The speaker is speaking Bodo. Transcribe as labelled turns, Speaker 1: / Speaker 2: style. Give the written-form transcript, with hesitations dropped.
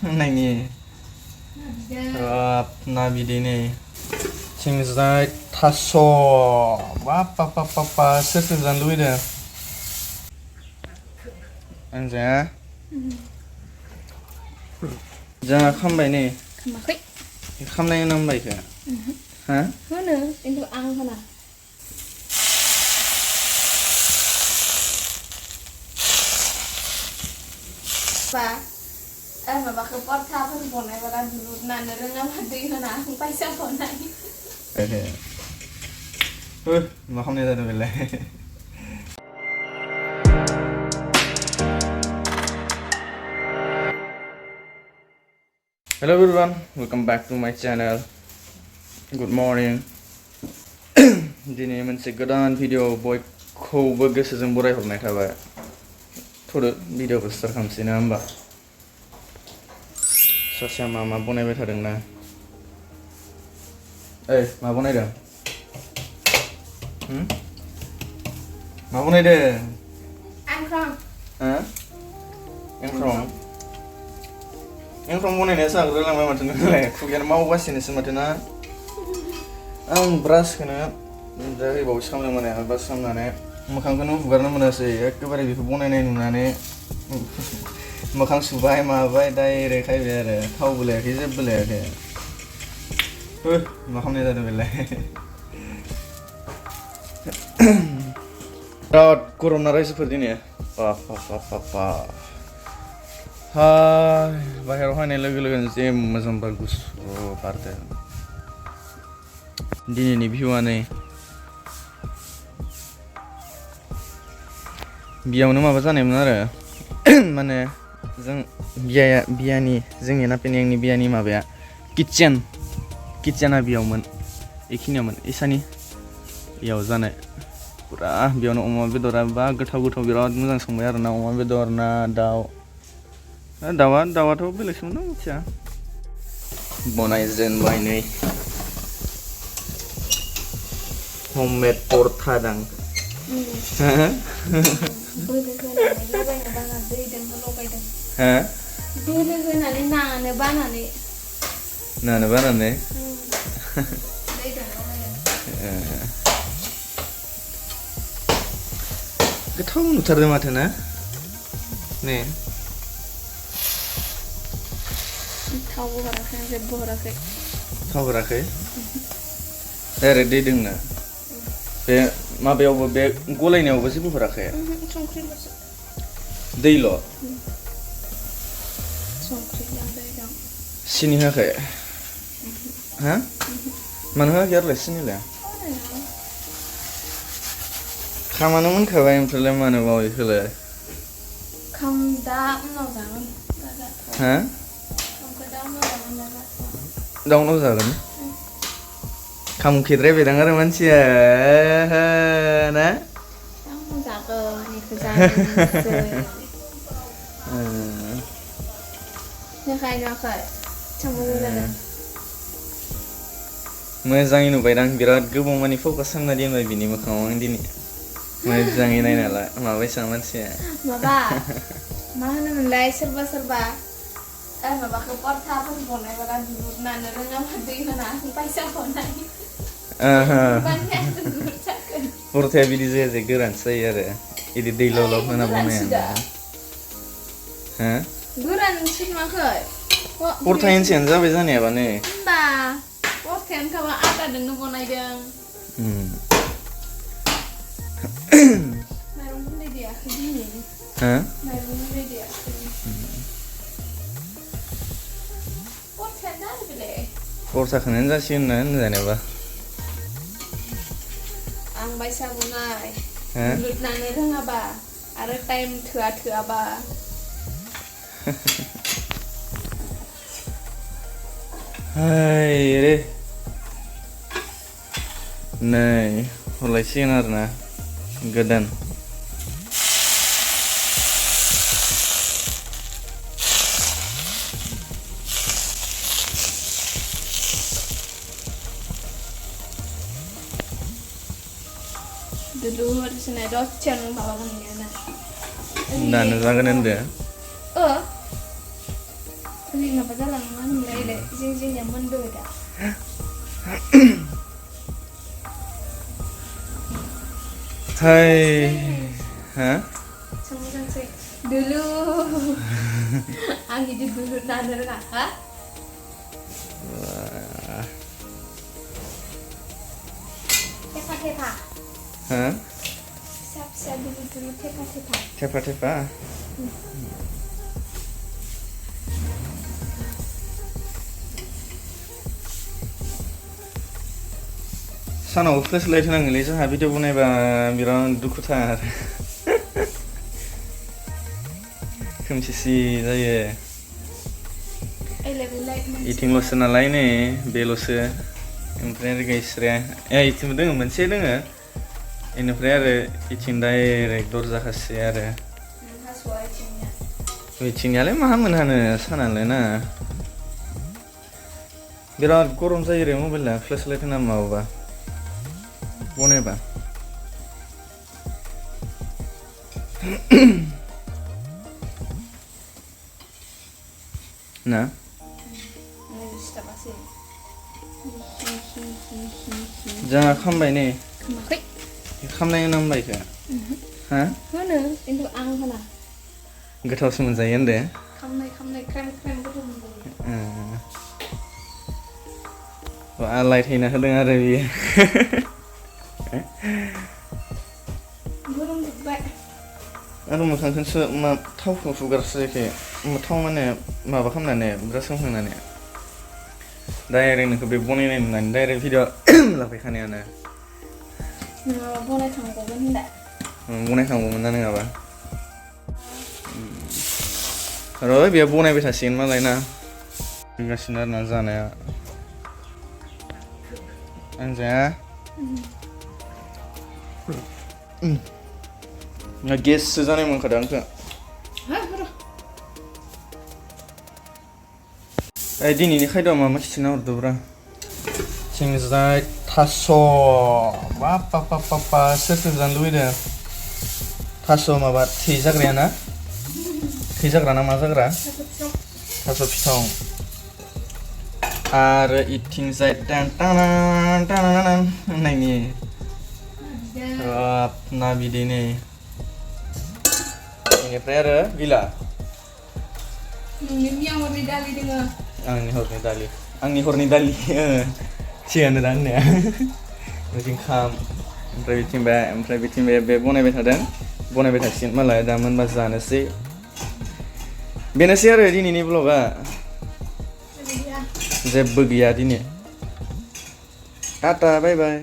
Speaker 1: होननायनि ना बिदैनि थिंजाय थास' बाप्पा सोर जानो लुबैदों आंजा जोंहा खामबाय नै
Speaker 2: खामाखै
Speaker 1: खामनाय नांबाय इखो हा
Speaker 2: होनो खिन्थु आं होना बा माबाखौ परथाफोर बनायबा रुनानै रोङाबा दै होना फैसा बनाय
Speaker 1: मा खालामनाय जादों बेलाय Hello everyone, welcome back to my channel. Good morning. दिनै मोनसे गोदान भिडिअ बयखौबो गोसोजों बरायहरनाय थाबाय थुदो भिडिअखौ स्टार्ट खालामसै ना होमबा सासेया मा बनायबाय थादों ना ओइ मा बनायदों मा बनायदों
Speaker 2: एंख्रं
Speaker 1: एंख्रं बनायनाया जाग्रोलांबाय माथो नोंलाय खुगायानो मावगासिनोसो माथो ना आं ब्रासखौनो जाहैबावसो खालामदों माने ब्रास खालामनानै मोखांखौनो हुगारनो मोनासै एखेबारे बेखौ बनायनाय नुनानै मोखां सुबाय माबाय डाइरेक्ट खायबाय आरो थावबो लायाखै जेबो लायाखै मा खालामनाय जादों बेलाय बिराद गरम ना रायजोफोर दिनै बाहेराव हायनाय लोगो लोगोनो जे मोजां बार गुसु बारदों दिनैनि भिउआ नै बियावनो माबा जानायमोन आरो माने जों जोंनि नापेनि आंनि बियानि माबाया किटचेना बेयावमोन बेखिनियावमोन इसानि बेयाव जानाय पुरा बेयावनो अमा बेदरा बा गोथाव बिराद मोजां संबाय आरो ना अमा बेदर ना दाउआथ' बेलेगसोमोन मिथिया बनायजेनबाय नै homemade परथा दां
Speaker 2: बोलो होनानै नानो बानानै
Speaker 1: गोथाव नुथारदों माथो ना ने
Speaker 2: थावबो हराखै जेबो हराखै
Speaker 1: थाव हराखै डाइरेक्ट दै दोंना बे माबायावबो बे गलायनायावबो जेबो हराखै
Speaker 2: संख्रिल'सो
Speaker 1: दैल'
Speaker 2: संख्रिजों दैजों
Speaker 1: सिनि होआखै हा मानो होआखै आरोलाय सिनिलाय खामानो मोनखाबाय ओमफ्रायलाय मानो बावैखौलाय
Speaker 2: दा उनाव जागोन
Speaker 1: हा दा उनाव जागोन खामखेद्रायबायदां आरो मानसिया ना
Speaker 2: जागोन बेखौ जागोनसो नुवाखै
Speaker 1: मोजाङै नुबायदां बिराद गोबाव मानि फकास खालामना दोनबाय बिनि मोखाङाव आं दिनै मोजाङै नायनालाय माबायसा मानसिया
Speaker 2: माबा मा होनोमोनलाय सोरबा माबाखौ परथाफोर बनायबा रुनानै रोङाबा दै होना फैसा बनाय
Speaker 1: परथाया बिदि जाया जे गोरानसो जायो आरो बिदि दै लाव होना बनाया हा
Speaker 2: गोरानसो नुवाखै
Speaker 1: परथायानो जाबाय जानायाबा नै
Speaker 2: होमबा परथायानो खाबा आटाजोंनो बनायदों माइरं गुन्दै देयाखै दिनै माइरं गुन्दै देयाखै परथायानो जाबाय बेलाय
Speaker 1: परथाखौनो जासिगोन ना होनजानायाबा
Speaker 2: आं बायसा बनाय रुनानै रोङाबा आरो टाइम थोआबा
Speaker 1: रे नै हरलायसिगोन आरो ना गोदान
Speaker 2: dulu harusnya doceng bawa mengenai
Speaker 1: दानो जागोन होनदो
Speaker 2: Ini ngapa jalan mana mulai deh, jing yang mundur dah.
Speaker 1: Hai, hah?
Speaker 2: Sang sih dulu, angin di dulu naner kakak. Tepa.
Speaker 1: Hah?
Speaker 2: Siap dulu tepa.
Speaker 1: Tepa. सानाव फ्लेशलाइट होनांगोनलै जोंहा भिडिअ बनायबा बिराद दुखुथार खोमसिसि जायो इथिंल'सो नालाय नै बेल'सो ओमफ्राय आरो गैस्राया इथिंबो दोङो मोनसे दोङो इनिफ्राय आरो इथिं डाइरेक्ट दरजा खासे आरो इथिंनियालाय माहा मोनहानो सानालाय ना बिराद गरम जायो रे मबाइला फ्लेशलाइट होना माबाबा बनायबा ना जोंहा खामबाय नै खामनायनि नामबायखो हा
Speaker 2: होनो खिन्थु आं होना
Speaker 1: गोथावसो मोनजायो होनदो
Speaker 2: खामनाय ख्रेम गोथाव मोनजायो
Speaker 1: आलाय थैना होदों आरो बियो
Speaker 2: गरम जोब्बाय
Speaker 1: आरो मोखांखौसो थावखौ फुगारसो एखे थाव माने माबा खालामनानै ब्रास खालामखांनानै डाइरेक्ट नोंखौ बे बनायनाय नुनानै डाइरेक्ट भिडिअ लाफैखानायानो
Speaker 2: नङाबा बनायखांगौमोन होनदा
Speaker 1: बनायखांगौमोन ना नङाबा र' बेयो बनायबाय थासिगोन मालाय ना फैगासिनो आरो ना जानाया आं जाया गेससो जानाय मोनखादों आंखो दिनैनि खायद'आ मा खिथिना हरदोब्रा थिंजाय थास' बाप्पा सोरखौ जानो लुबैदों थास' माबा थै जाग्राया ना थै जाग्रा ना मा जाग्रा थास' फिथं आरो इथिंजाय होननायनि ना बिदैनि बेनिफ्राय आरो गिला
Speaker 2: नोंनि हरनि दालि दोङो
Speaker 1: आंनि हरनि दालि थिगानो दा होननाया बिथिं खाम ओमफ्राय बिथिं बे बनायबाय थासिगोन मालाय दा मोनबा जानोसै बेनोसै आरो दिनैनि ब्लगा जेबो गैया दिनै टाटा बाय बाय